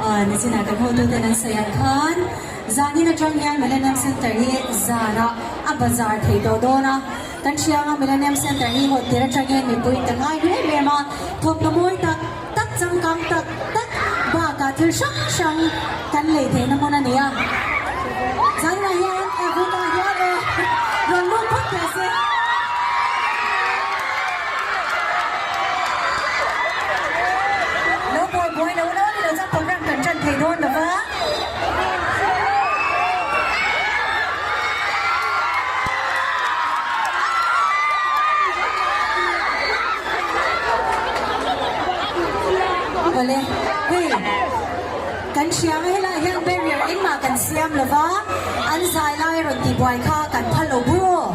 Nichinah kan hotute an sawi ang khan zanin atang hian Millennium Centre hi zanah a bazar thei tawh dawn a. Kan hrianga Millennium Centre hi hawn tir atangin mipui ta ngai hle em em a, thawmhnaw mawi tak tak, changkang tak tak bakah thil hrang hrang kan lei theihna hmun a ni a. Zaninah hian vawiinah hian rawn lut phawt teh se. Lo buai buai lo lo ni lo chuan program kan tan thei dawn lo va. Awle, hei kan hria ang helaiah hian barrier engmah kan siam lo va, an zai lai rawn tihbuai kha kan phal lo bur aw.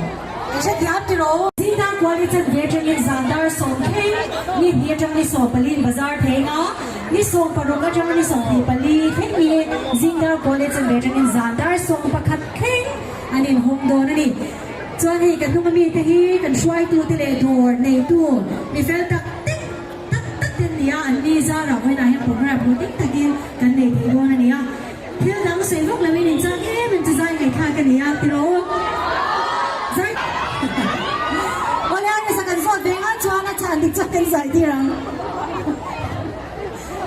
I hrethiam tiraw? Zingtang kual hi chanve atangin zan dar 10 ni hnih atang ni 14 in bazar theng a, ni 16 atang ni 24 thleng hi zingtar kual hi chanve atangin zan dar 11 thleng an inhawng dawn a ni. Chuan hei kan hnunga mite hi kan hruaitute leh dawr neitu mi fel tak tak tak tak te an ni a, an ni zarah vawiinah hian program hlawhtling takin kan nei thei dawn a ni a. Thil dang sawi vak loin in chak em em chu zai ngaihthlak a ni a tiraw u? Zai Awle a nisa kan zawt ve ngai chuan a chhan dik chuan kan zai tir ang.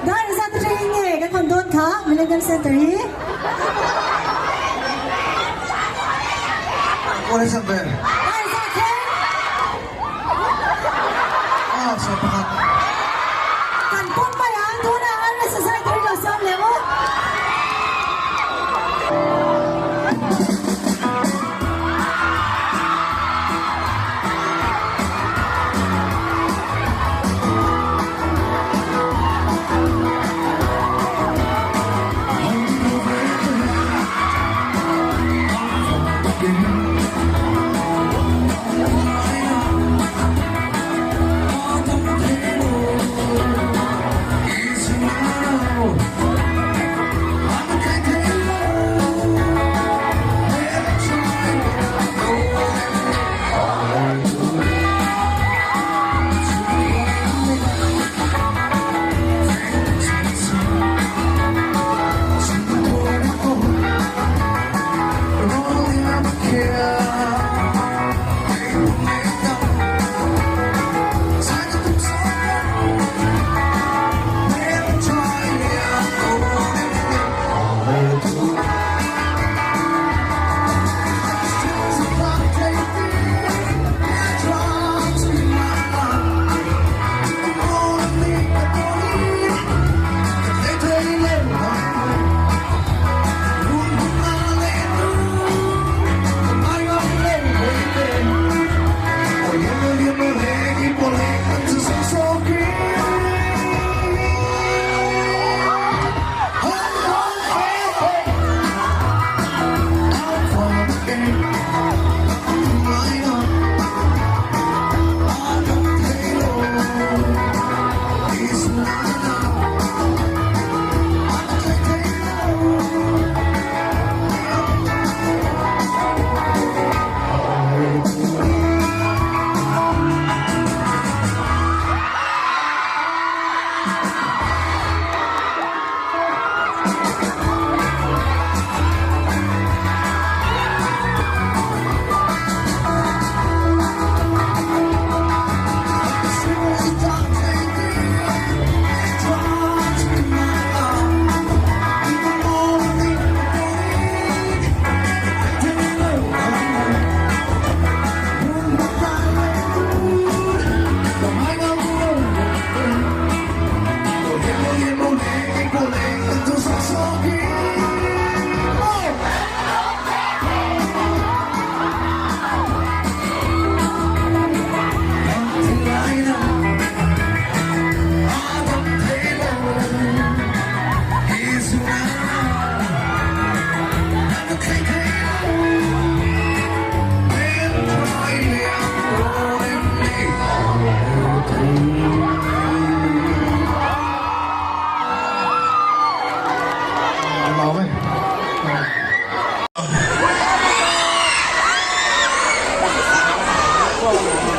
Dar nisa te thleng in nge kan hawn dawn kha Millennium Centre hi? Awle chan ve. Dar nisa thleng. Aw 11. Kan pawm mai ang tunah an nasa zai tur lo siam leh maw?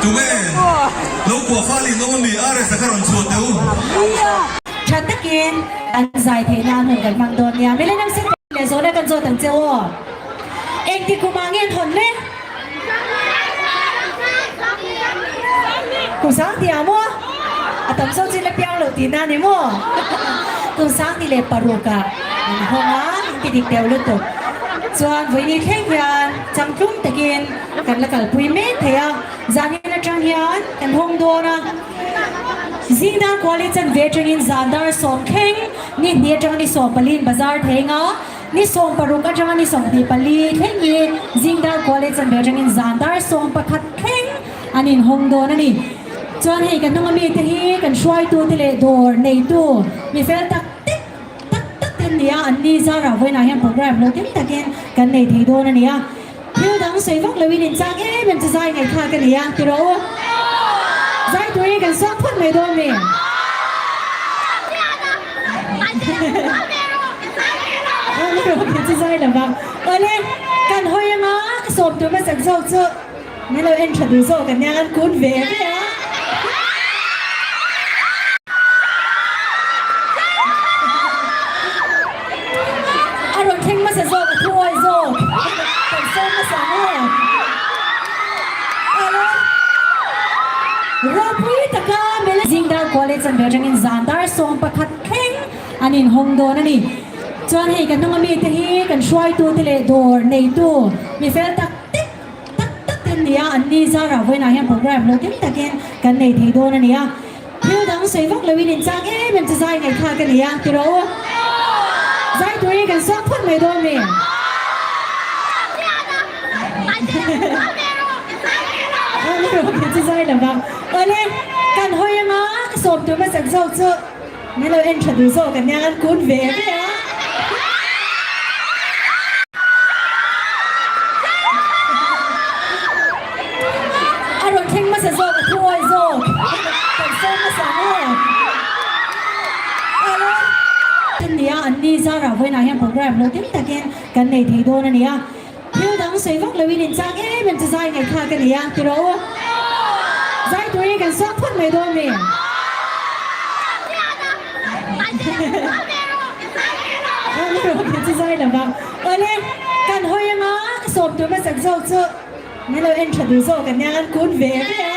Tunge lo kuah fal in awm ami? RS a kha rawn chhuah teh u. Tha takin. takin an zai theih nan hun kan hmang dawn nia. Millennium Center leh zawhna kan zawt ang che aw. Engti kumah nge an hawn le? Kum sang ti ah maw? A tam zawk chin la piang loh tihna a ni maw? Kum sang ti leh paruk ah an hawng a, in ti dik deuh lutuk. Chuan vawiini thleng hian changtlung takin kan la kalpui mek thei a, zanin atang hian kan hawng dawn a. Zingdar kuali chanve atangin zandar sawmthleng ni hnih atanga ni sawmpaliin bazar theng a. Ni 16 atanga ni 24 thleng hi zingdar kual leh chanve atangin zan dar 11 thleng an inhawng dawn a ni. Chuan hei kan hnunga mite hi kan hruaitute leh dawr neitu mi fel tak tak tak tak te an ni a, an ni zarah vawiinah hian program lo kim takin kan nei thei dawn a ni a. Thil dang sawi vak loin inchak em em chu zai ngaihthlak a ni a, ti rawh u. Zai tur hi kan suak phawt mai dawn mi? Chu zai lo vang. Awle, kan hawi anga ka sawm tur hmasak zawk chu min lo en tha duh zawk ania, kan kun ve ve a. A rawn thleng hmasa zawk, a thuawi zawk. Kan sawm hmasa ang e. Awle, ropui taka Mele Zingdar College an ve atangin zan dar 11 thleng an inhawng dawn a ni. Chuan hei kan hnunga mite hi kan hruaitute leh dawr neitu mi fel tak tak tak tak te an ni a, an ni zarah vawiinah hian program lo kim takin kan nei thei dawn a ni a. Thil dang sawi vak loin inchak em em chu zai ngaihthlak a ni a, ti rawh u. Zai tur hi kan suak phawt mai dawn mi? Chu zai lo vang. Awle, kan hawi anga ka sawm tur hmasak zawk chu min lo en tha duh zawk ania, kan kun ve ve a. A rawn thleng hmasa zawk, a thuawi zawk. Kan sawm hmasa ang e. Awle. An ni a, an ni zarah vawiinah hian program lo kim takin kan nei thei dawn a ni a. Thil dang sawi vak loin inchak em em chu zai ngaihthlak a ni a, ti rawh u. Zai tur hi kan suak phawt mai dawn mi? Chu zai lo vang. Awle, kan hawi anga ka sawm tur hmasak zawk chu min lo en tha duh zawk ania, kan kun ve ve a.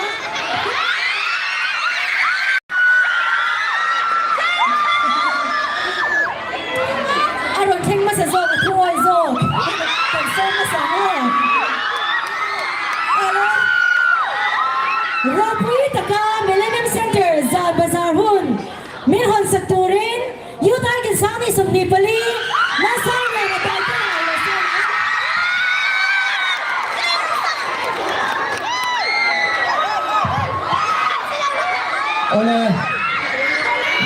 A rawn thleng hmasa zawk, a thuawi zawk. Kan sawm hmasa ang e. Awle, ropui taka Millennium Centre zan bazar hun min hawn sak turin Youth Icon Sangni 24 Malsawmliana Taite ngai lo sawm ang. Awle,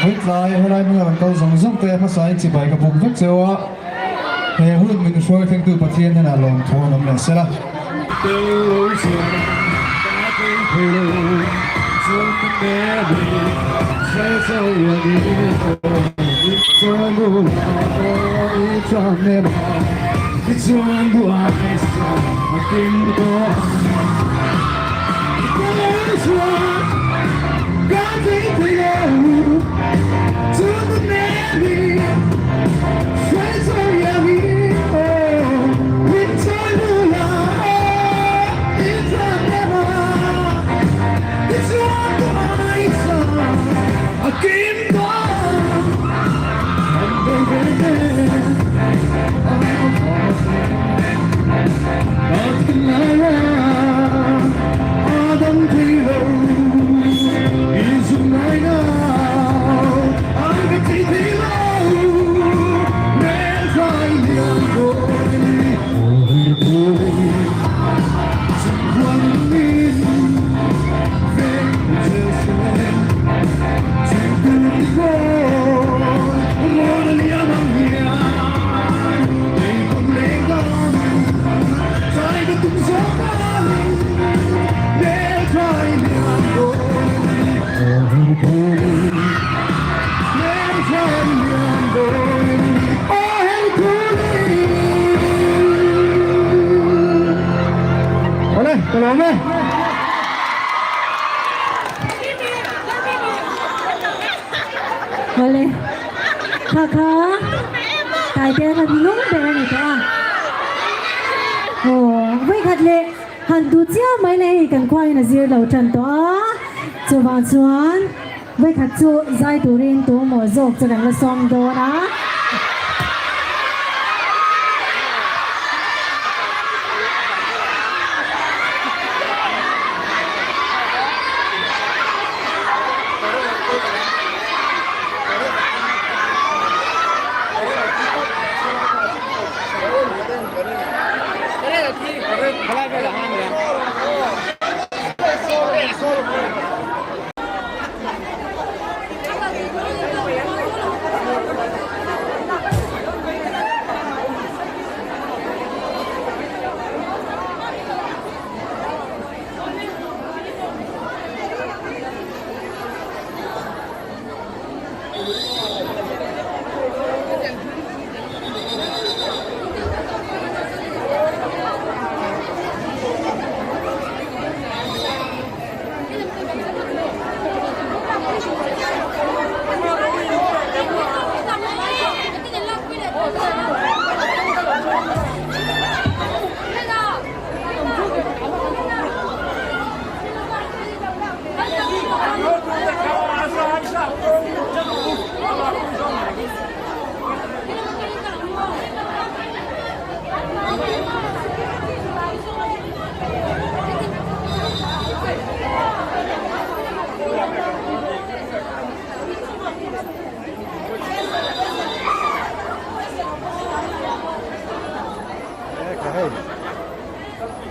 Vawitlai helai hmuna rawn kal zawng zawng te hmasain chibai ka buk vek cheu a, he hun min hruai thlengtu Pathian hnenah lawmthu an awm leh sela. Awle, ka lawm e. Awle. Kha kha Taitea kha nung ber a ni tawh a. Aw vawikhat leh han duh chiah mai le hei kan khua hian a zir lo tan tawh a. Chuvang chuan vawikhat chu zai turin tu maw zawk chu kan la sawm dawn a.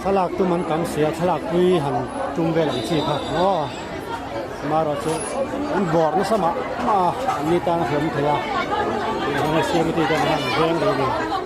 Thlalak tum an tam sia thlalak pui han tum vel ang chi kha aw amaherawh chu an bawr nasa mah mah a an ni tan a hlawm thei a tih hian security ten an han veng rih a ni.